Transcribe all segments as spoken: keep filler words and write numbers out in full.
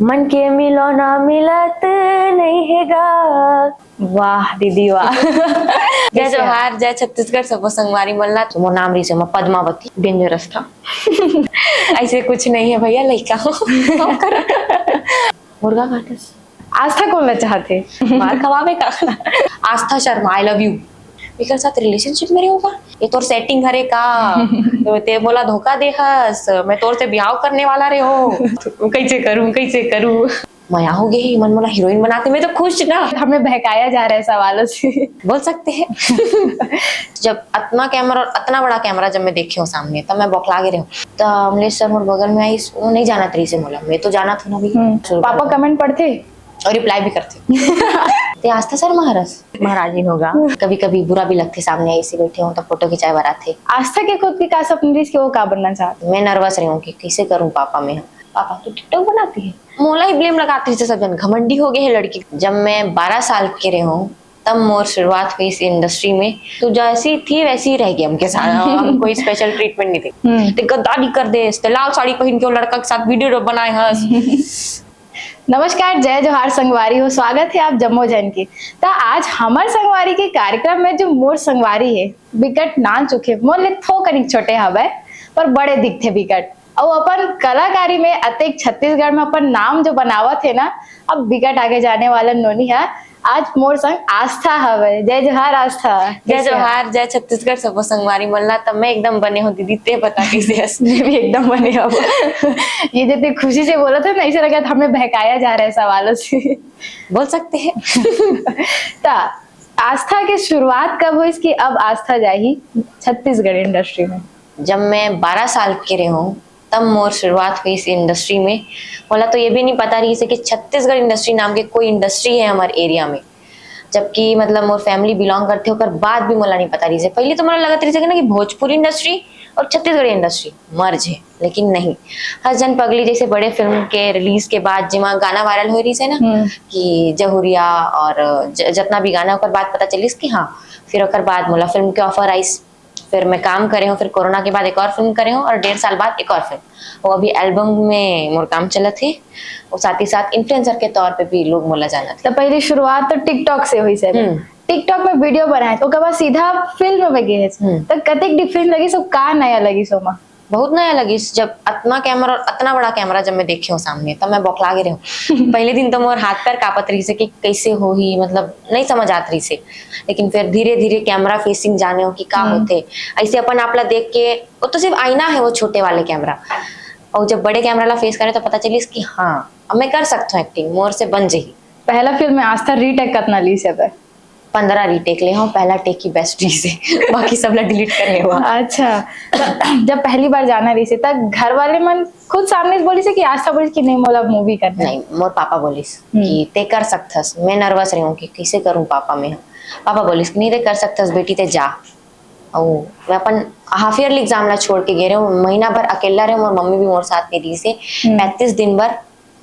मन के मिलौना मिलत नहीं हे गा। वाह दीदी, वाह। जय जोहार, जय छत्तीसगढ़, सबो संगवारी मन ला। मोर नाम रहिसे म पद्मावती। डेंजरस था। ऐसे कुछ नहीं है भैया, लइका हो। मुर्गा काटस। आस्था कोन ला चाहथे? मार खवावे का? आस्था शर्मा, I love you। एकर साथ रिलेशनशिप में रहे होगा? ये तोर सेटिंग हरे का? तो ते मोला धोखा दे हस, मैं तोर से ब्याह करने वाला रहे हो। कैसे करूं, कैसे करूं? मया हो गई, मन मोला हीरोइन बनाते, मैं तो खुश ना। हमें बहकाया जा रहा है सवालों से। बोल सकते हैं। जब अतना कैमरा और अतना बड़ा कैमरा जब मैं देखे हूँ सामने, तब मैं बौखला गे रहे हूँ। तो अमलेश सर मोर बगल में आइस, वो नहीं जानत रहिसे मोला, मैं तो जानत हूँ ना भी। हम्म। शुरू पापा कर कमेंट पढ़थे? और रिप्लाई भी करथे। ते आस्था शर्मा हरस? महाराज ही होगा। कभी कभी बुरा भी लगथे, सामने ऐसे बैठे हो तो फोटो खिंचाए बर आथे। आस्था के खुद के का सपना रहिस कि वो का बनना चाहत? मैं नर्वस रही हूँ कि कैसे करूँ पापा में। पापा तो टिकटॉक बनाती है। मोला ही ब्लेम लगात रहिसे सब जन, घमंडी हो गए है लड़की। जब मैं बारह साल के रहे हूँ, तब मोर शुरुआत हुई इस इंडस्ट्री में। तो जैसी थी वैसी ही रह गई हमके साथ, हम कोई स्पेशल ट्रीटमेंट नहीं दी। हम्म। ते गद्दारी कर दे, ते लाल साड़ी पहन के वो लड़का के साथ वीडियो बनाए हस। नमस्कार, जय जोहार संगवारी हो, स्वागत है आप जम्मो जन के। त आज हमर संगवारी के कार्यक्रम में जो मोर संगवारी है, बिकट नान चुके, मोर ले थोकनिक छोटे हवय, पर बड़े दिखथे बिकट। अउ अपन कलाकारी में अतेक छत्तीसगढ़ में अपन नाम जो बनावत है ना, अब बिकट आगे जाने वाला नोनी है। आज मोर संग आस्था हवय। जय जोहार आस्था। जय कैसे हो? जोहार, जय छत्तीसगढ़, सबो संगवारी मन ला। तब मैं एकदम बने हो दीदी, ते बता कैसे हस? मैं भी एकदम बने हो। ये जो ते खुशी से बोला था ना, ऐसे लगा था हमें बहकाया जा रहा है सवालों से। बोल सकते हैं। ता आस्था के शुरुआत कब हुई कि अब आस्था जाही छत्तीसगढ़ इंडस्ट्री में? जब मैं बारह साल के रहे हूँ, तब मोर शुरुआत हुई इस इंडस्ट्री में। मोला तो ये भी नहीं पता रहिसे कि छत्तीसगढ़ इंडस्ट्री नाम के कोई इंडस्ट्री है हमारे एरिया में, जबकि मतलब मोर फैमिली बिलोंग करथे, ओकर बाद भी मोला नहीं पता रहिसे। पहले तो मोला लगत रहिसे कि ना कि भोजपुरी इंडस्ट्री और छत्तीसगढ़ी इंडस्ट्री मर्ज है, लेकिन नहीं। हर जन पगली जैसे बड़े फिल्म के रिलीज के बाद जेमा गाना वायरल हो रहिसे ना, हम्म। कि जहुरिया और ज-, जितना भी गाना, ओकर बाद पता चलिस कि हाँ। फिर ओकर बाद मोला फिल्म के ऑफर आइस, फिर मैं काम करे हूँ, फिर कोरोना के बाद एक और फिल्म करे हूँ और डेढ़ साल बाद एक और फिल्म। वो अभी एल्बम में मोर काम चलत है, और साथ ही साथ इन्फ्लुएंसर के तौर पे भी लोग मोला जानत है। तो पहली शुरुआत तो टिकटॉक से हुई सर। हम्म। टिकटॉक में वीडियो बनाए, ओकर बाद सीधा फिल्म में गए। हम्म। तो कतेक डिफरेंस लगी सो, का नया लगी सो मा? बहुत नया लगिस। जब अतना कैमरा और अतना बड़ा कैमरा जब मैं देखे हूँ सामने, तब मैं बौखला गे रहे हूँ। पहले दिन तो मोर हाथ पैर कांपत रहिसे कि कैसे होही, मतलब नहीं समझ आत रहिसे। लेकिन फिर धीरे धीरे कैमरा फेसिंग जाने हो कि का हम्म। होथे। ऐसे अपन आप ला देख के, वो तो सिर्फ आईना है वो छोटे वाले कैमरा, और जब बड़े कैमरा ला फेस करे तो पता चलिस कि हाँ, अब मैं कर सकता हूँ एक्टिंग, मोर से बन जही। पहला फिल्म में आस्था रीटेक कतना लीस हे? पंद्रह रीटेक ले हूँ, पहला टेक ही बेस्ट रहिसे, बाकी सब ला डिलीट कर ले हुआ। अच्छा, तो जब पहली बार जाना रहिसे, तब घर वाले मन खुद सामने से बोलिसे कि आस्था बोलिस कि नहीं, मोला मूवी करना है? नहीं, मोर पापा बोलिस हम्म। कि ते कर सकथस। मैं नर्वस रही हूँ कि कैसे करूँ पापा में। पापा बोलिस कि नहीं, ते कर सकथस बेटी, ते जा। और मैं अपन हाफ ईयरली एग्जाम ला छोड़ के गे रहे हूँ, महीना भर अकेला रहे हूँ, मोर मम्मी भी मोर साथ नहीं रहिसे। हम्म। पैंतीस दिन भर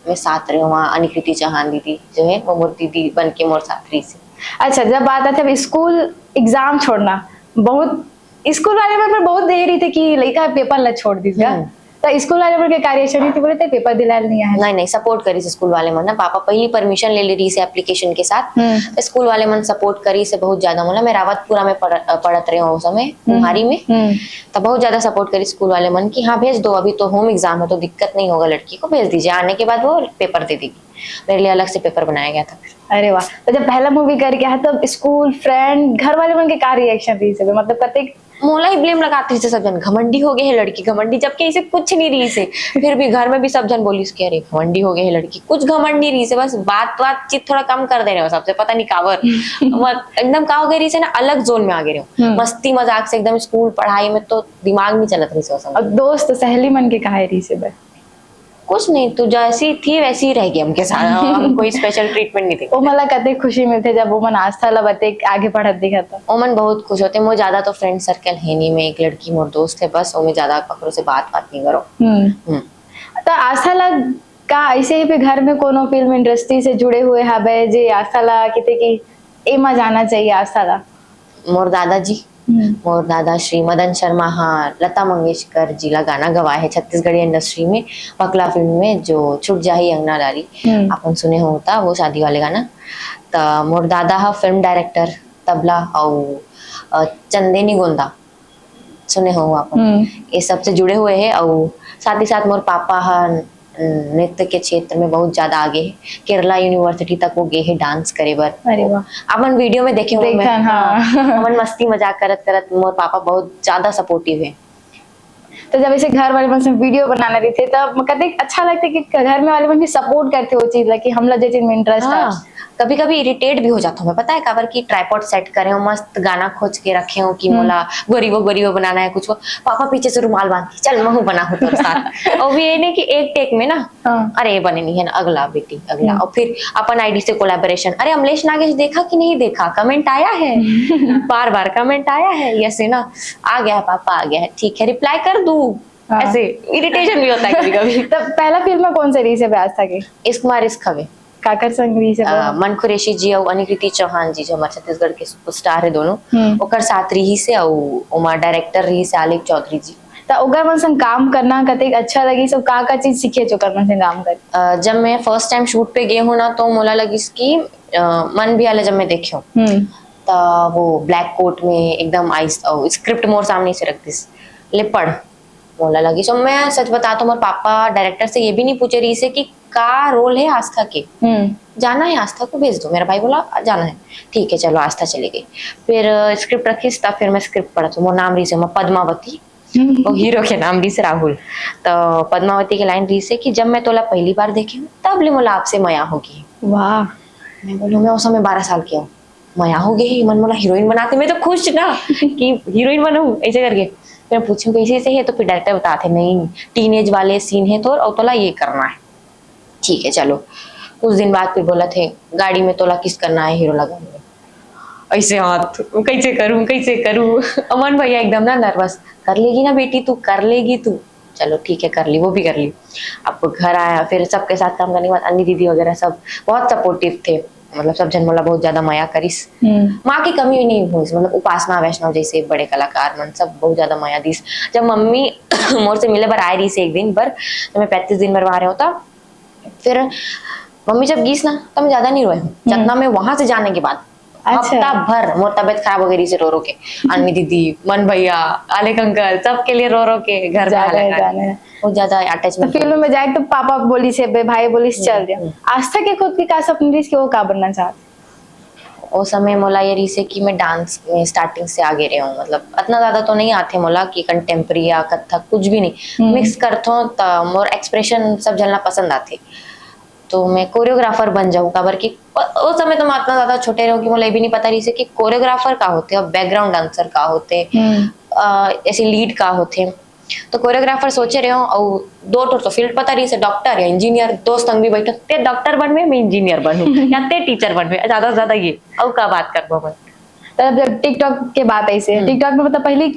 मैं साथ रहे हूँ वहाँ। अनिकृति चौहान दीदी जो है, वो मोर दीदी बन के मोर साथ रहिसे। अच्छा, जब बात आथे अब स्कूल एग्जाम छोड़ना, बहुत स्कूल वाले मन पर बहुत देर रहिथे कि लइका पेपर ला छोड़ दिस गा। हम्म। तो स्कूल वाले मन के का रिएक्शन रहिथे, बोले ते पेपर दिलाए नहीं आए? नहीं, नहीं, सपोर्ट करिस स्कूल वाले मन ना। पापा पहली परमिशन ले ले रहिसे एप्लीकेशन के साथ। हम्म। तो स्कूल वाले मन सपोर्ट करिसे बहुत ज्यादा। मोला, मैं रावतपुरा में पढ़-, पढ़त रहे हूँ उस समय, हम्म। कुम्हारी में। हम्म। तो बहुत ज्यादा सपोर्ट करिस स्कूल वाले मन कि हाँ, भेज दो, अभी तो होम एग्जाम है, तो दिक्कत नहीं होगा लड़की को, भेज दीजिए, आने के बाद वो पेपर दे देगी। मेरे लिए अलग से पेपर बनाया गया था फिर। अरे वाह, तो जब पहला मूवी करके आया, तब स्कूल, फ्रेंड, घर वाले मन के का रिएक्शन रहिसे? मतलब कतेक मोला ही ब्लेम लगात रहिसे सब जन, घमंडी हो गए है लड़की, घमंडी, जबकि ऐसे कुछ नहीं रहिसे। फिर भी घर में भी सब जन बोलिस कि अरे घमंडी हो गए है लड़की, कुछ घमंड नहीं रहिसे, बस बात बातचीत थोड़ा कम कर दे रहे हो सबसे, पता नहीं काबर। मत-, एकदम का हो गए रहिसे ना, अलग जोन में आ गए रहे हो। हम्म। मस्ती मजाक से एकदम स्कूल पढ़ाई में तो दिमाग नहीं चलत रहिसे उस समय। अब दोस्त सहेली मन के काहे रहिसे बे? कुछ नहीं, तू जैसी थी वैसी ही रह गई हमके साथ, हम कोई स्पेशल ट्रीटमेंट नहीं देंगे। ओमन ला कते खुशी मिलथे जब ओमन आस्था ला बते आगे बढ़त दिखत हे? ओमन बहुत खुश होथे। मोर ज्यादा तो फ्रेंड सर्कल है नहीं, मैं एक लड़की मोर दोस्त है बस, ओमे ज्यादा ककरो से बात बात नहीं करो। हम्म। हम्म। त आस्था ला का ऐसे ही भी घर में कोनो फिल्म इंडस्ट्री से जुड़े हुए हवे जे आस्था ला किते कि एमा जाना चाहिए आस्था ला? मोर दादाजी हम्म। मोर दादा श्री मदन शर्मा ह लता मंगेशकर जी ला गाना गवाए हे छत्तीसगढ़ी इंडस्ट्री में, पकला फिल्म में, जो छूट जाही अंगना डारी, हम्म। अपन सुने हो ता, वो शादी वाले गाना। त मोर दादा ह फिल्म डायरेक्टर, तबला, अउ, अ, चंदेनी गोंदा सुने हो आप, हम्म। ये सब से जुड़े हुए हैं। और साथ ही साथ मोर पापा ह नृत्य के क्षेत्र में बहुत ज्यादा आगे है, केरला यूनिवर्सिटी तक वो गए हैं डांस करे बर। अरे वाह। अपन वीडियो में देखे होंगे, देखन, हाँ। हाँ, अपन मस्ती मजाक करत करत, मोर पापा बहुत ज्यादा सपोर्टिव है। तो जब ऐसे घर वाले मन से वीडियो बनाना रहिथे, तब कतेक अच्छा लगथे कि घर में वाले मन भी सपोर्ट करथे वो चीज ला, कि हमला जे चीज में इंटरेस्ट है। हाँ, कभी-कभी इरिटेट भी हो जाता हूँ मैं, पता है, काबर कि ट्राइपॉड सेट करे हो, मस्त गाना खोज के रखे हो कि हम्म। मोला गोरी वो, गोरी वो बनाना है कुछ वो, पापा पीछे से रुमाल बांध के, "चल, महू बना हूँ तोर साथ।" और भी ये नहीं कि एक टेक में ना, हाँ। "अरे, ये बने नहीं है ना, अगला बेटी, अगला।" हम्म। और फिर अपन आईडी से कोलैबोरेशन, "अरे, अमलेश नागेश देखा कि नहीं देखा? कमेंट आया है?" बार-बार कमेंट आया है, ऐसे ना, "आ गया है पापा, आ गया है, ठीक है, रिप्लाई कर दूँ।" हाँ। ऐसे इरिटेशन भी होता है कभी-कभी। तब पहला फिल्म कौन सा रहिस हे आस्था के? इश्क मा रिस्क हवे। काकर संग रहिस हे अ, वो? मन कुरैशी जी अउ अनिकृति चौहान जी, जो हमारे छत्तीसगढ़ के सुपरस्टार है दोनों, हम्म। ओकर साथ रहिस हे, अउ ओमा डायरेक्टर रहिस हे आलिक चौधरी जी। त ओकर मन संग काम करना कतेक अच्छा लगिस, अउ का-का चीज सीखेच ओकर मन संग काम कर? अ, जब मैं फर्स्ट टाइम शूट पे गे हूँ ना, तो मोला लगिस कि, अ, मन भी आले जब मैं देखे हूँ, हम्म। त वो ब्लैक कोट में एकदम आइस, अ, स्क्रिप्ट मोर सामने से रख दिस, "ले पढ़।" मोला लगिस, अउ मैं सच बतात हूँ, मोर पापा डायरेक्टर से ये भी नहीं पूछे रहिस हे कि का रोल है आस्था के। हम्म। "जाना है आस्था को, भेज दो।" मेरा भाई बोला, "जाना है।" ठीक है, चलो, आस्था चली गई। फिर, अ, स्क्रिप्ट रखिस, तब फिर मैं स्क्रिप्ट पढ़त हूँ। मोर नाम रहिस हे ओमा पद्मावती, हम्म। वो हीरो के नाम रहिस हे राहुल। तो पद्मावती के लाइन रहिस हे कि "जब मैं तोला पहली बार देखे हूँ, तब ले मोला आपसे मया होगे।" वाह। मैं बोलूँ, "मैं उस समय बारह साल की हूँ।" मया होगे, मन मोला हीरोइन बनाथे, मैं तो खुश ना कि हीरोइन बनहूँ, ऐसे करके। फिर पूछूँ, "कैसे, ऐसे है?" तो फिर डायरेक्टर बताथे, "नहीं, टीनेज वाले सीन है तोर, और तोला ये करना है।" ठीक है, चलो। कुछ दिन बाद फिर बोलत हे, "गाड़ी में तोला किस करना है हीरो लगा में।" ऐसे हाथ, "कैसे करूँ, कैसे करूँ?" अमन भैया एकदम ना नर्वस, "कर लेगी ना बेटी तू, कर लेगी तू।" चलो ठीक है, कर ली, वो भी कर ली। अब घर आया, फिर सबके साथ काम करने के बाद अन्नी दीदी वगैरह सब बहुत सपोर्टिव थे, मतलब सब झन मोला बहुत ज्यादा मया करिस। हम्म। माँ की कमी भी नहीं हुई, मतलब उपासना वैष्णव जैसे बड़े कलाकार मन सब बहुत ज्यादा मया दिस। जब मम्मी मोर से मिले बर आए रहिस एक दिन बर, तो मैं पैंतीस दिन बर वहाँ रहे होता। फिर मम्मी जब गीस ना, तब मैं ज्यादा नहीं रोए हूँ, हम्म। जितना मैं वहां से जाने के बाद अच्छा। हफ्ता भर मोर तबीयत खराब हो गई रहिस हे रो रो के। अन्नी दीदी, मन भैया, आलिक अंकल, सबके लिए रो रो के घर में जाना है, हालांकि जाना है। बहुत ज्यादा अटैचमेंट। तो फिल्म में जाए तो पापा बोलिस हे, बे भाई बोलिस, हम्म, "चल जा।" हम्म। आस्था के खुद के का सपना रहिस कि वो का बनना चाहत? ओ समय मोला ये रहिस हे कि मैं डांस में स्टार्टिंग से आगे रहूं, मतलब इतना ज्यादा तो नहीं आथे मोला कि कंटेम्परी या कथक कुछ भी नहीं, हम्म। मिक्स करथों त मोर एक्सप्रेशन सब झन ला पसंद आथे। तो मैं कोरियोग्राफर बन जाऊँ, काबर कि ओ, ओ समय तो मैं इतना ज्यादा छोटे रहूँ कि मोला ये भी नहीं पता रहिस हे कि कोरियोग्राफर का होथे और बैकग्राउंड डांसर का होथे, हम्म। अ, ऐसे लीड का होथे। तो कोरियोग्राफर सोचे रहूँ और दो ठो तो फील्ड पता रहिस हे, डॉक्टर या इंजीनियर। दोस्त संग भी बैठो, "ते डॉक्टर बनबे, मैं इंजीनियर बनूँ, या ते टीचर बनबे, ज्यादा से ज्यादा ये।" और का बात करबो मैं? तब जब TikTok के बात आइस हे, हम्म। TikTok में मतलब पहली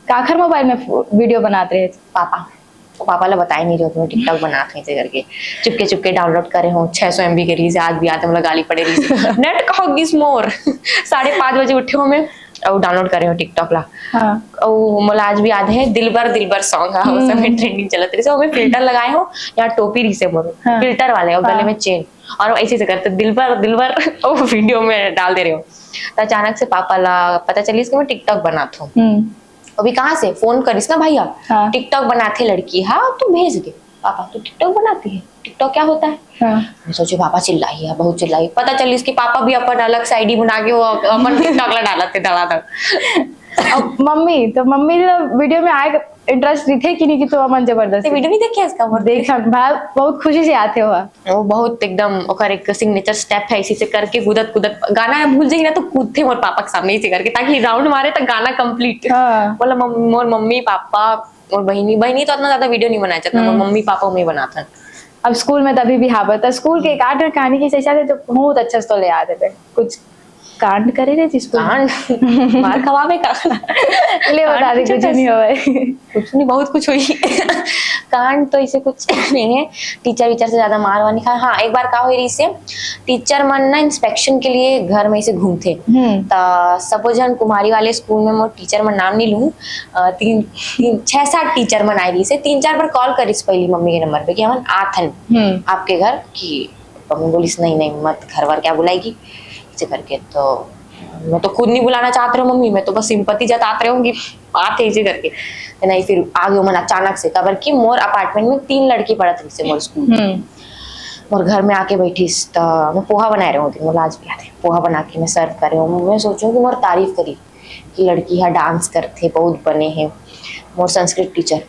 काखर मोबाइल में फो-, वीडियो बनात रहे? पापा। तो पापा ला बताए नहीं रहे हों कि मैं TikTok बनात हूँ ऐसे करके। चुपके चुपके डाउनलोड करे हों, छह सौ MB के रहिस हे, आज भी याद है, मोला गाली पड़े रहिस हे। नेट कहाँ गिस मोर? साढ़े पाँच बजे उठे हों मैं, और डाउनलोड करे हों TikTok ला। हाँ। और मोला आज भी याद है, दिलबर दिलबर सॉन्ग हा, उस समय हम्म। ट्रेंडिंग चलत रहिस हे, ओमे फिल्टर लगाए हों, यहाँ टोपी रहिस हे मोर, हाँ। फिल्टर वाले, और गले हाँ। में चेन, और ऐसे ऐसे करते दिलबर दिलबर वो वीडियो में डाल दे रहे हों। तो अचानक से पापा ला पता चलिस कि मैं TikTok बनात हूँ। हम्म। अभी कहाँ से फोन करिस ना भैया, हाँ। "TikTok बनाथे लड़की।" "हाँ, तू भेज दे।" "पापा, तू TikTok बनाती है? TikTok क्या होता है?" हाँ। मैं सोचूँ, पापा चिल्लाही, बहुत चिल्लाही। पता चलिस कि पापा भी अपन अलग से आईडी बना के वो अपन TikTok ला डालत हे धड़ाधड़। अब मम्मी, तो मम्मी ला वीडियो में आए इंटरेस्ट रहिथे कि नहीं कि तू अमन जबरदस्ती? वीडियो नहीं देखे इसका? बहुत देखा, बहुत खुशी से आथे हो। वो बहुत एकदम ओकर एक सिग्नेचर स्टेप है, इसी से करके कूदत कूदत गाना भूल जाही ना तो कूदथे मोर पापा के सामने इसे करके, ताकि राउंड मारे तो गाना कंप्लीट। हाँ। बोला मम-, मोर मम्मी पापा, मोर बहिनी, बहिनी तो इतना ज्यादा वीडियो नहीं बनाए, जितना मोर हम्म। मम्मी पापा में बनाथन। अब स्कूल में तभी भी हावत, तो स्कूल के एक आठ कहानी के हिसाब से तो बहुत अच्छा से तो ले याद है कुछ। कांड करे रहे जिसको? कांड? मार खवावे का? ले बता दे, कुछ नहीं होवे। कुछ नहीं, बहुत कुछ हुई। कांड तो ऐसे कुछ नहीं है, टीचर वीचर से ज्यादा मार वार नहीं खा। हाँ, एक बार का हुई रहिसे, टीचर मन ना इंस्पेक्शन के लिए घर में से घूमथे। हम्म। त सबो झन कुमारी वाले स्कूल में, मोर टीचर मन नाम नहीं लूँ, अ, तीन, तीन, छह सात टीचर मन आए रहिसे। तीन चार बार कॉल करिस पहली मम्मी के नंबर पे कि हमन आथन हम्म। आपके घर, कि मम्मी बोलिस, "नहीं, नहीं, मत, घर वर क्या बुलाएगी?" ऐसे करके। तो मैं तो खुद नहीं बुलाना चाहत रहे हूँ मम्मी, मैं तो बस सिंपति जतात रहे हूँ कि बात है ऐसे करके। तो नहीं, फिर आगे मन अचानक से, काबर कि मोर अपार्टमेंट में तीन लड़की पढ़त रहिसे मोर स्कूल में। हम्म। मोर घर में आके बैठिस, त मैं पोहा बनाए रहे हूँ, मोला आज भी याद है, पोहा बना के मैं सर्व करे हूँ। मैं सोचूँ कि मोर तारीफ करी कि लड़की हा डांस करथे, बहुत बने है। मोर संस्कृत टीचर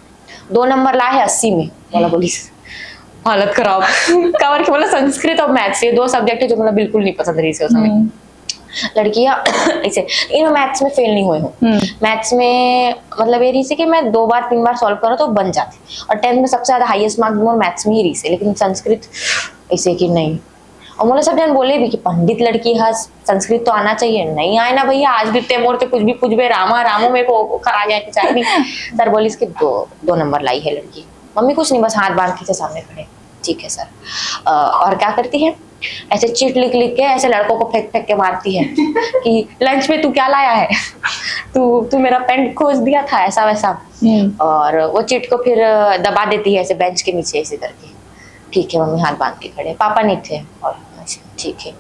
दो नंबर लाए है अस्सी में, मोला बोलिस, "हालत खराब।" काबर कि मोला संस्कृत और मैथ्स, ये दो सब्जेक्ट है जो मोला बिल्कुल नहीं पसंद रहिसे उस समय। हम्म। लड़की हा ऐसे, लेकिन मैं मैथ्स में फेल नहीं हुई हूँ। हम्म। मैथ्स में मतलब ये रहिसे कि मैं दो बार, तीन बार सॉल्व करूँ तो बन जाती, और टेंथ में सबसे ज्यादा हाईएस्ट मार्क्स मोर मैथ्स में ही रहिसे, लेकिन संस्कृत ऐसे कि नहीं। और मोला सब जन बोले भी कि पंडित लड़की हा, संस्कृत तो आना चाहिए। नहीं आए ना भैया, आज भी ते मोर से कुछ भी पूछबे, रामा रामो मेरे को खरा गया कि चाहे नहीं। सर बोलिस कि दो, दो नंबर लाई है लड़की। मम्मी कुछ नहीं, बस हाथ बांध के थे सामने खड़े, "ठीक है सर।" अ, और क्या करती है, ऐसे चीट लिख लिख के ऐसे लड़कों को फेंक फेंक के मारती है कि, "लंच में तू क्या लाया है? तू, तू मेरा पेन खोज दिया था?" ऐसा वैसा। हम्म। और वो चीट को फिर दबा देती है ऐसे बेंच के नीचे ऐसे करके। "ठीक है मम्मी," हाथ बांध के खड़े, पापा नहीं थे। और ऐसे, "ठीक है।"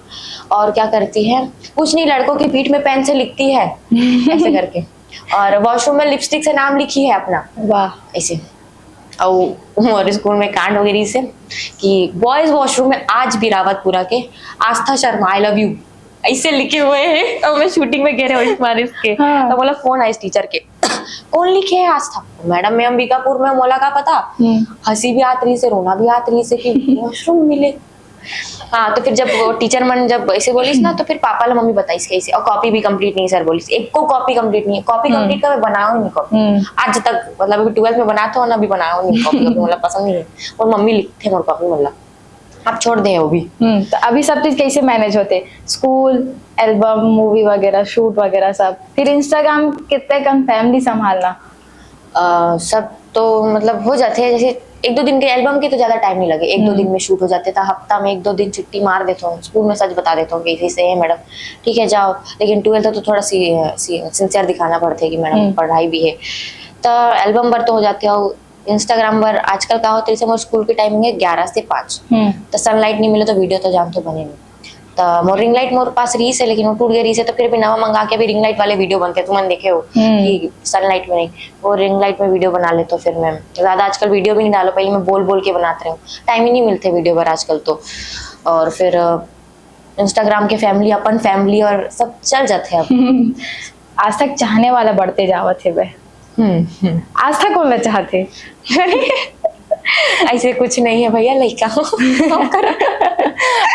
और क्या करती है, कुछ नहीं, लड़कों की पीठ में पेन से लिखती है ऐसे करके। और वॉशरूम में लिपस्टिक से नाम लिखी है अपना। वाह। ऐसे। और हमारे स्कूल में कांड हो गई से कि बॉयज वॉशरूम में आज भी रावतपुरा के, "आस्था शर्मा, I love you," ऐसे लिखे हुए हैं। और मैं शूटिंग में गए रहे हूँ इस बार इसके। हाँ। तो बोला, फोन आया इस टीचर के, "कौन लिखे है आस्था?" "मैडम, मैं अंबिकापुर में, मोला का पता।" हम्म। हंसी भी आत रहिसे, रोना भी आत रहिसे कि वॉशरूम मिले। हाँ, तो फिर जब वो टीचर मन जब ऐसे बोलिस ना, तो फिर पापा ला मम्मी बताइस कैसे, और कॉपी भी कंप्लीट नहीं सर बोलिस, एक को कॉपी कंप्लीट नहीं है, कॉपी हम्म। कंप्लीट का मैं बनाया हूँ नहीं कॉपी। हम्म। आज तक, मतलब, अभी ट्वेल्थ में बनाता हूँ ना, अभी बनाया हूँ नहीं कॉपी, अभी मतलब पसंद नहीं है। और मम्मी लिखथे मोर कॉपी, मतलब, अब छोड़ दे वो भी। हम्म, तो अभी सब चीज कैसे मैनेज होते? स्कूल, एल्बम, मूवी वगैरह, शूट वगैरह सब, फिर इंस्टाग्राम, कितने कम फैमिली संभालना? अ, सब तो मतलब हो जाते हैं, जैसे एक दो दिन के एल्बम के तो ज्यादा टाइम नहीं लगे, एक दो हम्म। दिन में शूट हो जाते था, हफ्ता में एक दो दिन छुट्टी मार देता हूँ, स्कूल में सच बता देता हूँ कि ऐसे ऐसे है मैडम, ठीक है जाओ, लेकिन ट्वेल्थ तो थोड़ा सी, सी, सिंसियर दिखाना पड़ता है कि मैडम हम्म। पढ़ाई भी है। तो एल्बम पर तो हो जाते हो, इंस्टाग्राम पर आजकल का होता है, जैसे मोर स्कूल की टाइमिंग है ग्यारह से पाँच, हम्म। तो सनलाइट नहीं मिले तो वीडियो तो जान तो बने नहीं। त मोर रिंग लाइट मोर पास रहिस हे, लेकिन वो टूट गए रहिस हे, तो फिर भी नवा मंगा के अभी रिंग लाइट वाले वीडियो बनते, तुमन देखे हो हम्म। कि सनलाइट में नहीं, वो रिंग लाइट में वीडियो बना लेते। फिर मैं ज्यादा आजकल वीडियो भी नहीं डालो, पहले मैं बोल बोल के बनाते रहो, टाइम ही नहीं मिलते वीडियो पर आजकल तो। और फिर इंस्टाग्राम के फैमिली, अपन फैमिली और सब चल जाते हैं अब। आज तक चाहने वाला बढ़ते जावत हे बे। हम्म, हम्म। आस्था कौन ला चाहते? अरे, ऐसे कुछ नहीं है भैया, लइका हो।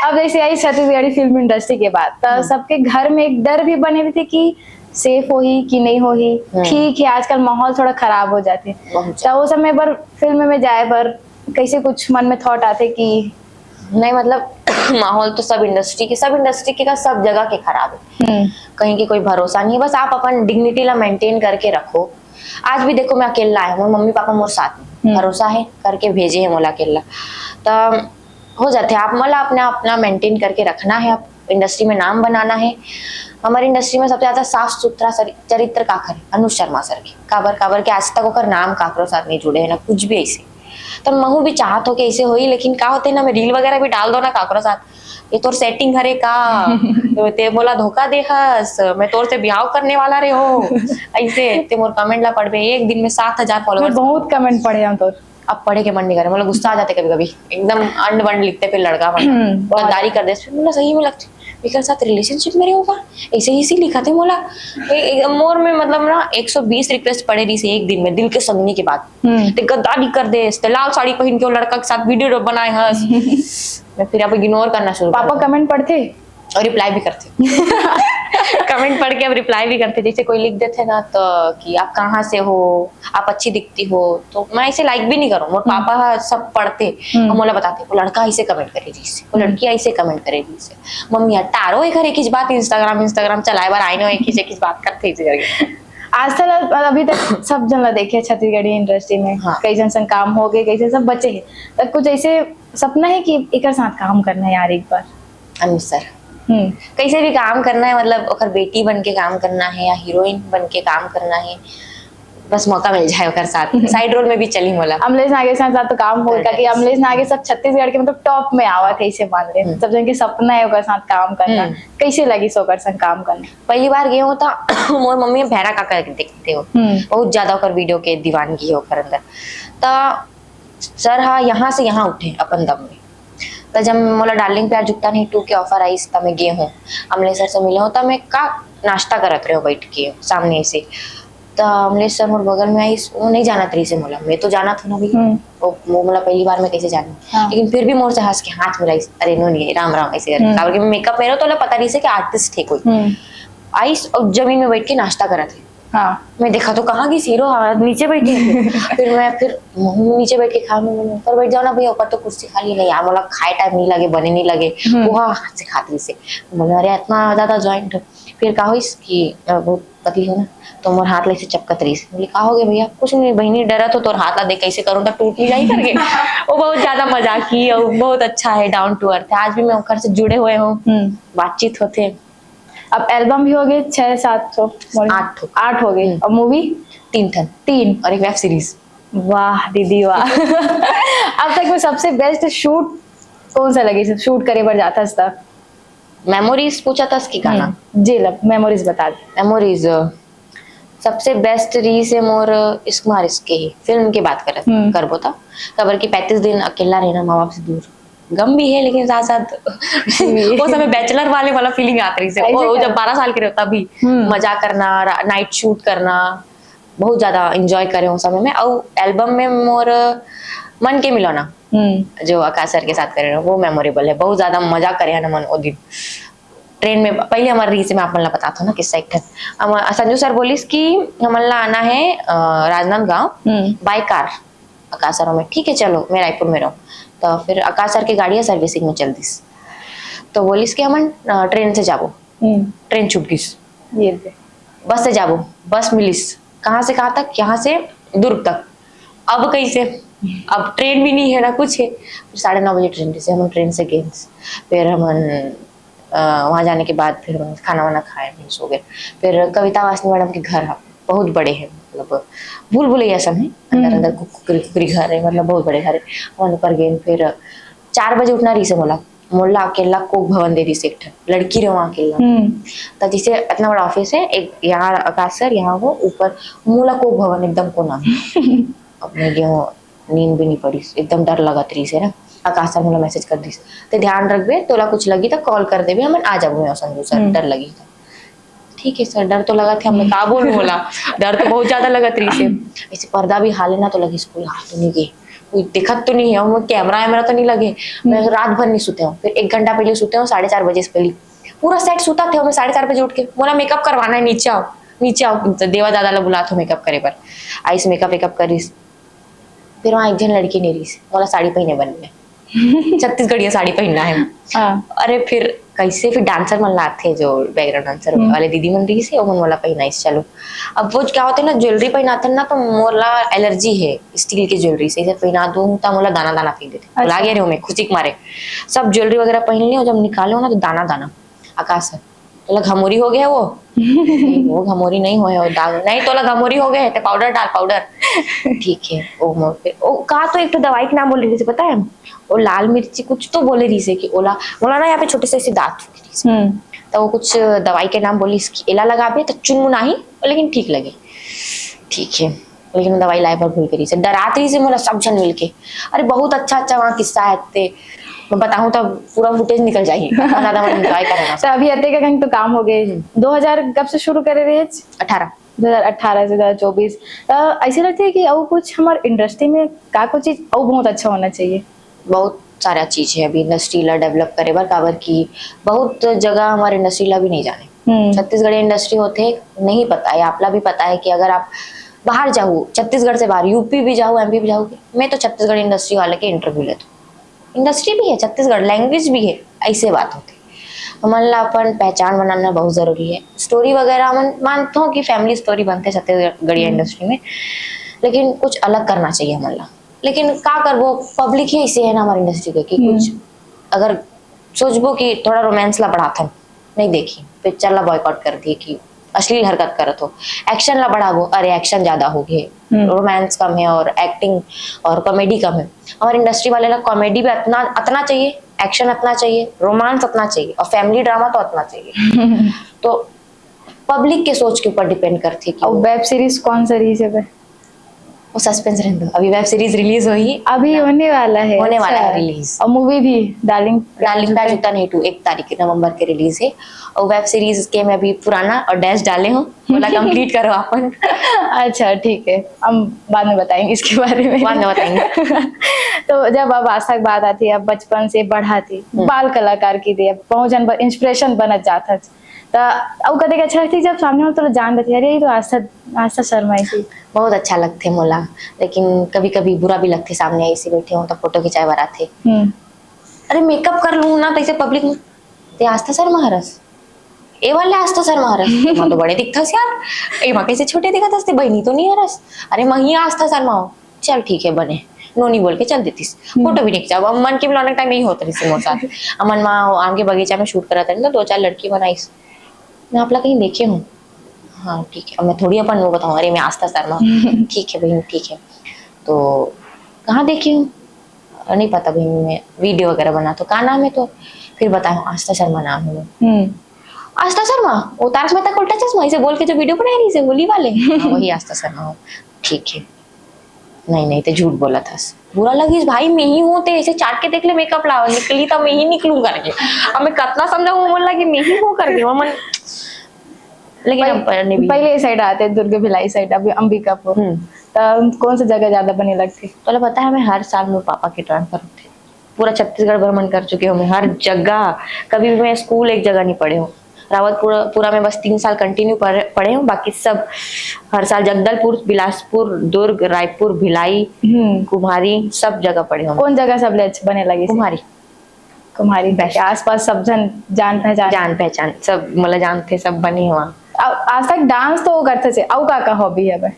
अब जैसे आई छत्तीसगढ़ी फिल्म इंडस्ट्री के बात, तो हम्म। सबके घर में एक डर भी बने रहिथे कि सेफ होही कि नहीं होही। हम्म। ठीक है, आजकल माहौल थोड़ा खराब हो जाते, बहुत ज्यादा। तो वो समय पर फिल्म में जाए पर कैसे कुछ मन में थॉट आते कि नहीं, मतलब, माहौल तो सब इंडस्ट्री के, सब इंडस्ट्री के का सब जगह के खराब है। हम्म। कहीं के कोई भरोसा नहीं है, बस आप अपन डिग्निटी ला मेंटेन करके रखो। आज भी देखो, मैं अकेला है, मोर मम्मी पापा मोर साथ में, हम्म। भरोसा है करके भेजे है मोला अकेला। त हो जाते, आप मोला अपना, अपना मेंटेन करके रखना है, आप इंडस्ट्री में नाम बनाना है। हमारी इंडस्ट्री में सबसे ज्यादा साफ सुथरा सर-, चरित्र काखर है, अनुज शर्मा सर के। काबर, काबर के आज तक ओकर नाम काकरो साथ नहीं जुड़े है, ना कुछ भी ऐसे। त महू भी चाहत हो कि ऐसे होई, लेकिन का होते ना, मैं रील वगैरह भी डाल दो ना काकरो साथ, "ये तोर सेटिंग हरे का? तो ते मोला धोखा दे हस, मैं तोर से ब्याह करने वाला रे हो।" ऐसे ते मोर कमेंट ला पढ़बे, एक दिन में सात हजार फॉलोअर्स। बहुत कमेंट पढ़े हम तो। अब पढ़े के मन नहीं करे, मतलब गुस्सा आ जाते कभी कभी, एकदम अंड वंड लिखते फिर लड़का मन। हम्म, बहुत। गद्दारी कर दे, फिर मतलब सही में लगते, "मेरे साथ रिलेशनशिप में रहे होगा, ऐसे ही इसी लिखा थे मोला।" ए, ए, मोर में मतलब ना एक सौ बीस रिक्वेस्ट पड़े रहिसे एक दिन में, दिल के संगनी के बाद। हम्म। ते गद्दारी कर दे, ते लाल साड़ी पहन के वो लड़का के साथ वीडियो बनाए हस। मैं फिर अब इग्नोर करना शुरू कर पापा दूँ। कमेंट पढ़ते? और रिप्लाई भी करते। कमेंट पढ़ के अब रिप्लाई भी करथे, जैसे कोई लिख देथे ना तो कि आप कहाँ से हो, आप अच्छी दिखती हो, तो मैं ऐसे लाइक भी नहीं करूँ। मोर पापा ह सब पढ़ते, हम्म। और मोला बताते, वो लड़का ऐसे कमेंट करे रहिस, वो लड़की ऐसे कमेंट करे रहिस। मम्मी यार, टारो एक हर एक ही बात, इंस्टाग्राम, इंस्टाग्राम चलाए बर आए नो, एक ही से एक ही बात करते, ऐसे करके। आजकल, अभी तक सब जन ला देखे छत्तीसगढ़ी इंडस्ट्री में, हाँ। कई जन संग काम हो गए, कई जन सब बचे हैं, तब कुछ ऐसे सपना है कि एकर साथ काम करना है यार एक बार? अनुज सर। हम्म। कैसे भी काम करना है, मतलब ओकर बेटी बन के काम करना है या हीरोइन बन के काम करना है, बस मौका मिल जाए ओकर साथ। साइड रोल में भी चली मोला। अमलेश नागेश के साथ तो काम हो, कर काकि दे। अमलेश नागेश अब छत्तीसगढ़ के मतलब टॉप में आवत है, इसे मान ले। हम्म। सब जन के सपना है ओकर साथ काम करना। हम्म। कैसे लगिस ओकर संग काम करना? पहली बार गए हो तो मोर मम्मी भैरा काका के देखते हो, हम्म। बहुत ज्यादा ओकर वीडियो के दीवानगी है ओकर अंदर। तो सर हा यहाँ से यहाँ उठे अपन दम में। तो जब मोला डार्लिंग प्यार झुकता नहीं टू के ऑफर आइस, त मैं गे हूँ, अमलेश सर से मिले हूँ, त मैं का नाश्ता करत रहे बैठ के सामने से। त अमलेश सर मोर बगल में आइस, वो नहीं जानत रहिस हे मोला, मैं तो जानत हूँ ना भैया। हम्म। वो, वो मोला पहली बार मैं कैसे जानी। हाँ। लेकिन फिर भी मोर से हंस के हाथ मिलाइस, "अरे नो नहीं, राम राम," ऐसे करके। हम्म। काबर कि मैं मेकअप में रहूँ तो ओला पता रहिस हे कि आर्टिस्ट है कोई। हम्म। आइस और जमीन में बैठ के नाश्ता करत है। हाँ। मैं देखा तो कहाँ गिस हीरो, हाँ, नीचे बैठे हैं। फिर मैं, फिर मैं नीचे बैठ के खाया, मैं बोली, "ऊपर बैठ जाओ ना भैया, ऊपर तो कुर्सी खाली नहीं है।" मोला खाए टाइम नहीं लगे, बने नहीं लगे, हम्म। वो हाथ से खाती से। बोले, "अरे इतना ज्यादा ज्वाइंट।" फिर का होइस कि, अ, बहुत पतली हो ना, तो मोर हाथ ला ऐसे चपकत रहिस। बोली, "का हो गया भैया?" "कुछ नहीं बहिनी, डरत हो तोर हाथ ला देख, कैसे करूँ तो टूट नहीं जाए," करके। वो बहुत ज्यादा मजाकी और बहुत अच्छा है, डाउन टू अर्थ है। आज भी मैं ओकर से जुड़े हुए हूँ, हम्म। बातचीत होते। अब एल्बम भी हो गए छह सात ठो, मोर आठ ठो। आठ हो गए। हम्म। और मूवी? तीन ठन। तीन। और एक वेब सीरीज। वाह दीदी वाह। अब तक में सबसे बेस्ट शूट कौन सा लगे, शूट करे बर जाता था? मेमोरीज पूछा था कि गाना? हम्म, जी लब, मेमोरीज बता दे। मेमोरीज, अ, सबसे बेस्ट रहिस हे मोर इश्क मार इश्क के ही फिल्म की बात करत, हम्म। करबो त, काबर कि पैंतीस दिन अकेला रहना माँ बाप से दूर, गम भी है लेकिन साथ साथ खुशी भी। वो समय बैचलर वाले वाला फीलिंग आत रहिस हे। ऐसे वो, वो का? जब बारह साल के रहे तभी हम्म। मजा करना, रा-, नाइट शूट करना, बहुत ज्यादा एंजॉय करे उस समय में। और एल्बम में मोर मन के मिलौना, हम्म। जो आकाश सर के साथ करे रहे, वो मेमोरेबल है। बहुत ज्यादा मजा करे हैं हमन वो दिन। ट्रेन में पहले हमारे रीस में आप मन ला बताथों ना किस्सा एक ठन। हम, संजू सर बोलिस कि हमन ला आना है, अ, राजनांदगांव हम्म। By car. आकाश सर, मैं, "ठीक है, चलो, मैं रायपुर में रहूँ।" तो फिर आकाश सर के गाड़ी सर्विसिंग में चल दिस, तो बोलिस कि हमन, अ, ट्रेन से जाबो। हम्म। ट्रेन छूट गिस। ये दे। बस से जाबो, बस मिलिस। कहाँ से कहाँ तक? यहाँ से दुर्ग तक। अब कैसे? अब ट्रेन भी नहीं है ना कुछ है। फिर साढ़े नौ बजे ट्रेन से, हम ट्रेन से गए। फिर हमन, अ, वहाँ जाने के बाद फिर हमन खाना वाना खाए, फिर सो गए। फिर कविता वासनी मैडम के घर है, बहुत बड़े है, मतलब भूल भुलैया सब है, अंदर हम्म। अंदर कुक-, कुकरी कुकरी घर है, मतलब बहुत बड़े घर है। हमन ऊपर गए, फिर चार बजे उठना रहिस हे मोला, मोला अकेला कोक भवन दे दिस एक ठन, लड़की रहे वहाँ अकेला। हम्म। त जैसे इतना बड़ा ऑफिस है, एक यहाँ आकाश सर, यहाँ वो ऊपर, मोला कोक भवन एकदम कोना में। अब मैं गे हूँ, नींद भी नहीं पड़िस, एकदम डर लगत रहिस हे ना। आकाश सर मोला मैसेज कर दिस, "ते ध्यान रखबे, तोला कुछ लगी त कॉल कर देबे, हमन आ जाबो, मैं संजू सर, हम्म। डर लगी त।" ठीक है सर, डर तो लगत हे, अब मैं का बोलूं बोला, डर तो बहुत ज्यादा लगत रहिस हे। ऐसे पर्दा भी हाले ना तो लगिस कोई हाथ तो नहीं गे, कोई दिखत तो नहीं है, और कैमरा वैमरा तो नहीं लगे। मैं हम्म। रात भर नहीं सुते हूँ, फिर एक घंटा पहले सुते हूँ, साढ़े चार बजे से पहले पूरा सेट सुता थे, मैं साढ़े चार बजे उठ के, "मोला मेकअप करवाना है, नीचे आओ, नीचे आओ।" तो देवा दादा ला बुलात हो मेकअप करे बर, आइस मेकअप वेकअप करिस। फिर वहाँ एक झन लड़की नहीं रहिस, मोला साड़ी पहने बर नहीं है। छत्तीसगढ़िया साड़ी पहनना है। हाँ। अरे फिर कैसे, फिर डांसर मन लाते जो बैकग्राउंड डांसर हम्म। वाले दीदी मन रहिस हे, ओमन मोला पहनाइस, चलो। अब वो क्या होते ना, ज्वेलरी पहनाते ना तो मोला एलर्जी है स्टील के ज्वेलरी से, इसे पहना दूं तो मोला दाना दाना फेंक देते। अच्छा। बुला गया रे मैं खुशी के मारे, सब ज्वेलरी वगैरह पहन लियो, जब निकाले हो ना तो दाना दाना। आकाश सर, "तोला घमोरी हो गया वो?" "वो घमोरी नहीं होए, वो दाग नहीं, तोला घमोरी हो गया है, ते पाउडर डाल, पाउडर।" ठीक है, वो मोर पे, वो का तो एक तो दवाई के नाम बोले रहिस हे, पता है? वो लाल मिर्ची कुछ तो बोले रहिस हे कि ओला, मोला ना यहाँ पे छोटे से ऐसे दांत फूट रहिस हे। हम्म। तो वो कुछ दवाई के नाम बोलिस कि एला लगाबे तो चुनमुनाही, लेकिन ठीक लगे। ठीक है, लेकिन वो दवाई लाए बर भूल गई रहिस हे, डरात रहिस हे मोला सब झन मिलके। अरे बहुत अच्छा अच्छा वहाँ किस्सा है, ते मैं बताऊँ तो पूरा फुटेज निकल जाही, इतना ज्यादा मैं एंजॉय करना। तो अभी अतेक कन तो काम हो गए। हम्म। दो हजार कब से शुरू करे रहे? अठारह। दो हजार अठारह से दो हजार चौबीस। तो ऐसे लगता है कि और कुछ हमारे इंडस्ट्री में का कुछ चीज और बहुत अच्छा होना चाहिए? बहुत सारा चीज है अभी इंडस्ट्री ला डेवलप करे बर, काबर कि बहुत जगह हमारे इंडस्ट्री ला भी नहीं जाने। हम्म। छत्तीसगढ़ी इंडस्ट्री होथे, नहीं पता है, आपला भी पता है कि अगर आप बाहर जाहू, छत्तीसगढ़ से बाहर, यूपी भी जाहू, एमपी भी जाहू, मैं तो छत्तीसगढ़ी इंडस्ट्री वाले के इंटरव्यू लेथों। इंडस्ट्री भी है छत्तीसगढ़, लैंग्वेज भी है, ऐसे बात होथे। हमन ला अपन पहचान बनाना बहुत जरूरी है। स्टोरी वगैरह मन मानथों कि फैमिली स्टोरी बनथे छत्तीसगढ़िया हम्म। इंडस्ट्री में, लेकिन कुछ अलग करना चाहिए हमन ला। लेकिन का करबो, पब्लिक ही ऐसे है ना हमारी इंडस्ट्री के कि हम्म। कुछ अगर सोचबो कि थोड़ा रोमांस ला बढ़ाथन, नहीं देखी, पिक्चर ला बॉयकॉट कर दिए कि अश्लील हरकत करत हो। एक्शन ला बढ़ाबो, अरे एक्शन ज्यादा हो गए, हम्म। रोमांस कम है और एक्टिंग और कॉमेडी कम है। हमारी इंडस्ट्री वाले ला कॉमेडी भी अतना, अतना चाहिए, एक्शन अतना चाहिए, रोमांस अतना चाहिए और फैमिली ड्रामा तो अतना चाहिए। तो पब्लिक के सोच के ऊपर डिपेंड करथे कि और वो वेब सीरीज कौन सा रिलीज है बे? वो सस्पेंस रहने दो, अभी वेब सीरीज रिलीज होही। अभी होने वाला है, होने वाला अच्छा। है रिलीज। और मूवी भी, डार्लिंग डार्लिंग प्यार जूता नहीं टू एक तारीख नवंबर के रिलीज है। और वेब सीरीज के मैं अभी पुराना और डैश डाले हूँ, बोला कंप्लीट करो अपन। अच्छा, ठीक है, हम बाद में बताएंगे इसके बारे में। बाद में बताएंगे। तो जब अब आज तक बात आती है, अब बचपन से बढ़ा थी, हम्म। बाल कलाकार की दे, अब बहुत जन इंस्पिरेशन बनत जात है, त अउ कतेक अच्छा लगथे जब सामने वाला तोला जान देथे, "अरे, ये तो आस्था, आस्था शर्मा है।" बहुत अच्छा लगथे मोला, लेकिन कभी-कभी बुरा भी लगथे, सामने ऐसे बैठे हों, त फोटो खिंचाए बर आथे। हम्म। अरे, मेकअप कर लूँ ना, तैसे पब्लिक में, "ते आस्था शर्मा हरस? ए वाले आस्था शर्मा हरस? एमा तो बड़े दिखथस यार, एमा कैसे छोटे दिखत हस? ते बहिनी तो नहीं हरस? अरे, मही आस्था शर्मा हो।" चल ठीक है बने, नोनी बोल के चल देतिस। हम्म। फोटो भी नहीं खिंचाव। अब मन के मिलौना टाइम यही होत रहिस मोर साथ। अमन माँ आम के बगीचा में शूट करत रहिन, तो दो चार लड़की मन आइस, मैं आप ला कहीं देखे हूँ। हाँ ठीक है, अब मैं थोड़ी अपन वो बताऊँ, अरे मैं आस्था शर्मा। ठीक है बहन, ठीक है। तो कहाँ देखे हूँ? नहीं पता बहन, मैं वीडियो वगैरह बनाथों, का नाम है? तो फिर बताया, आस्था शर्मा नाम है। हम्म। आस्था शर्मा, वो तारक मेहता का उल्टा चश्मा, इसे बोल के जो वीडियो बनाए रहिस, होली वाले। हाँ, वही आस्था शर्मा हो। ठीक है। नहीं, नहीं, ते झूठ बोलत हस। बुरा लगिस भाई, मैं ही हूँ, ते ऐसे चाट के देख ले, मेकअप ला, निकली त मैं ही निकलूँ करके। अब मैं कतना समझाऊँ, वो मन लगे मैं ही हूँ करके, वो मन, लेकिन पहले, अब पढ़ने भी पहले ये साइड आते, दुर्ग भिलाई साइड, अभी अंबिकापुर। हम्म। त कौन सी जगह ज्यादा बने लगथे? तोला पता है, मैं हर साल मोर पापा के ट्रांसफर होथे। पूरा छत्तीसगढ़ भ्रमण कर चुके हूँ मैं, हर जगह। कभी भी मैं स्कूल एक जगह नहीं पढ़े हूँ। रावतपुरा, पुरा में बस तीन साल कंटिन्यू पढ़े, पढ़े हूँ, बाकी सब हर साल जगदलपुर, बिलासपुर, दुर्ग, रायपुर, भिलाई, हम्म। कुम्हारी, सब जगह पढ़े हूँ। कौन जगह सबले अच्छा बने लगिस? कुम्हारी। कुम्हारी बेस्ट। के आसपास सब जन जान पहचान? जान पहचान, सब मोला जानथे, सब बने हुआ। अब आज तक डांस तो करथे से, अउ का का हॉबी है बे?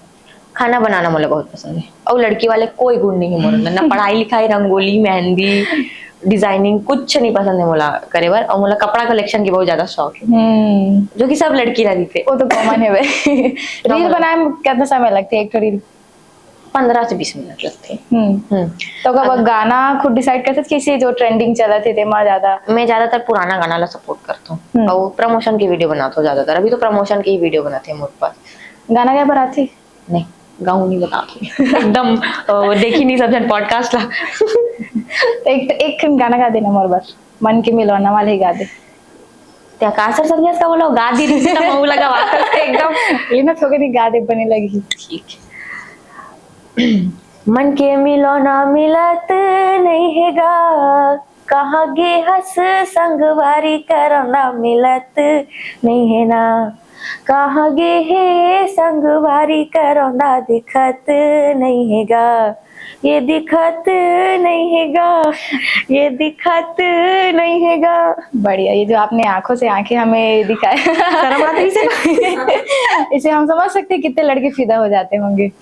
खाना बनाना मोला बहुत पसंद है, और लड़की वाले कोई गुण नहीं है मोर अंदर, ना पढ़ाई लिखाई, रंगोली, मेहंदी, डिजाइनिंग, कुछ नहीं पसंद है मोला करे बर। और मोला कपड़ा कलेक्शन की बहुत ज्यादा शौक है, हम्म। जो कि सब लड़की ला रहिथे। वो तो कॉमन है बे। रील बनाए में कितना समय लगथे एक ठो रील? पंद्रह से बीस मिनट लगथे। हम्म। हम्म। तो कब अब गाना खुद डिसाइड करथे कि इसे जो ट्रेंडिंग चलत हे, तेमा ज्यादा? मैं ज्यादातर पुराना गाना ला सपोर्ट करथों, हम्म। और प्रमोशन की वीडियो बनाथों ज्यादातर। अभी तो प्रमोशन की ही वीडियो बनाथे मोर पास। गाना क्या पर आथे? नहीं, गाऊं नहीं बताथों। एकदम, अ, देखी नहीं सब जन पॉडकास्ट ला। एक, एक गाना गा देना मोर बर, मन के मिलौना वाले ही गा दे। त्या का सर समझस का बोलो, गा दी रहिस त महू लगा वापस से एकदम। ये ना थोके दिन गा दे, बने लगी। ठीक। मन के मिलौना मिलत नहीं है गा, कहाँ गे हस संगवारी करौंदा मिलत नहीं है ना, कहाँ गे हे संगवारी करौंदा दिखत नहीं है गा, ये दिखत नहीं है गा, ये दिखत नहीं है गा। बढ़िया, ये जो आपने आंखों से आंखें हमें दिखाए। शर्म आती है इसे। इसे हम समझ सकते हैं कितने लड़के फिदा हो जाते होंगे।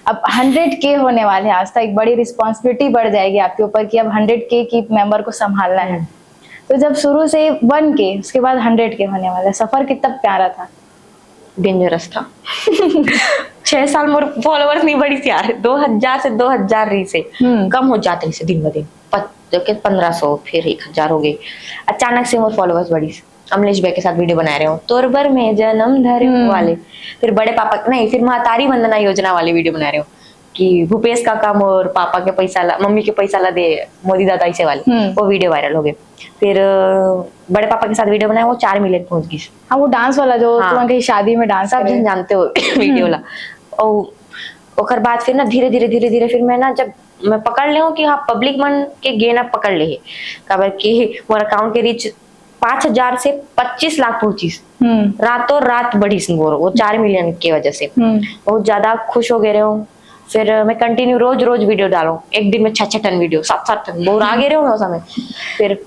अब हंड्रेड के होने वाले हैं, आज तक एक बड़ी रिस्पॉन्सिबिलिटी बढ़ जाएगी आपके ऊपर कि अब हंड्रेड के की मेंबर को संभालना है। हम्म। तो जब शुरू से वन के, उसके बाद हंड्रेड के होने वाला है, सफर कितना प्यारा था? डेंजरस था। छह साल मोर फॉलोअर्स नहीं बढ़िस यार, दो हजार से दो हजार रहिसे, हम्म। कम हो जात रहिसे दिन ब दिन, पत-, जबकि पन्द्रह सौ, फिर एक हजार हो गए। अचानक से मोर फॉलोअर्स बढ़िस। अमलेश भाई के साथ वीडियो बनाए रहे हो, तोर बर मैं जन्म धरे हूँ हम्म। वाले, फिर बड़े पापा, नहीं, फिर महतारी वंदना योजना वाली वीडियो बनाए रहे हो कि भूपेश काका मोर पापा के पैसा ला, मम्मी के पैसा ला दे, मोदी दादा ऐसे वाले, हम्म। वो वीडियो वायरल हो गए। फिर, अ, बड़े पापा के साथ वीडियो बनाया, वो चार मिलियन पहुंच गई। हाँ, वो डांस वाला जो हाँ। तुम कहीं शादी में डांस सब करे। जन जानते हो वीडियो हम्म। ला। और ओकर बाद फिर ना धीरे, धीरे, धीरे, धीरे फिर मैं ना जब मैं पकड़ ले हूँ कि हाँ, पब्लिक मन के गेन अब पकड़ ले हे, काबर कि मोर अकाउंट के रीच पाँच हजार से पच्चीस लाख पहुंचिस। हम्म रातों रात बढ़िस मोर वो चार मिलियन के वजह से। हम्म बहुत ज्यादा खुश हो गए रहे हूँ। फिर मैं कंटिन्यू रोज रोज वीडियो डालूं, एक दिन में छह छह टन वीडियो, सात सात टन, बहुत आगे रहे हूँ मैं उस समय। फिर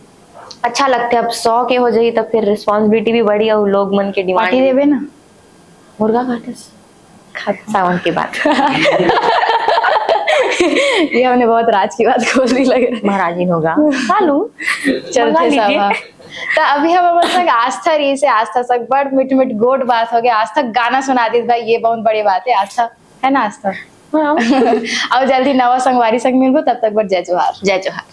अच्छा लगता है, अब सौ के हो जाई तब फिर रिस्पॉन्सिबिलिटी भी बढ़ी और लोग मन के डिमांड। पार्टी देबे ना। मुर्गा काटस सावन के बाद। ये हमने बहुत राज की बात खोल दी लग रहा है। महाराजिन होगा चालू। चलते मंगा लीजिए। सावा। तो अभी हम अपन संग आस्था रही से आस्था संग बड़ मिठ मिठ गोट बात हो गया। आस्था गाना सुना दी भाई, ये बहुत बड़ी बात है आस्था, है ना आस्था? हाँ। और जल्दी नवा संगवारी संग मिलबो, तब तक बर जय जोहार। जय जोहार।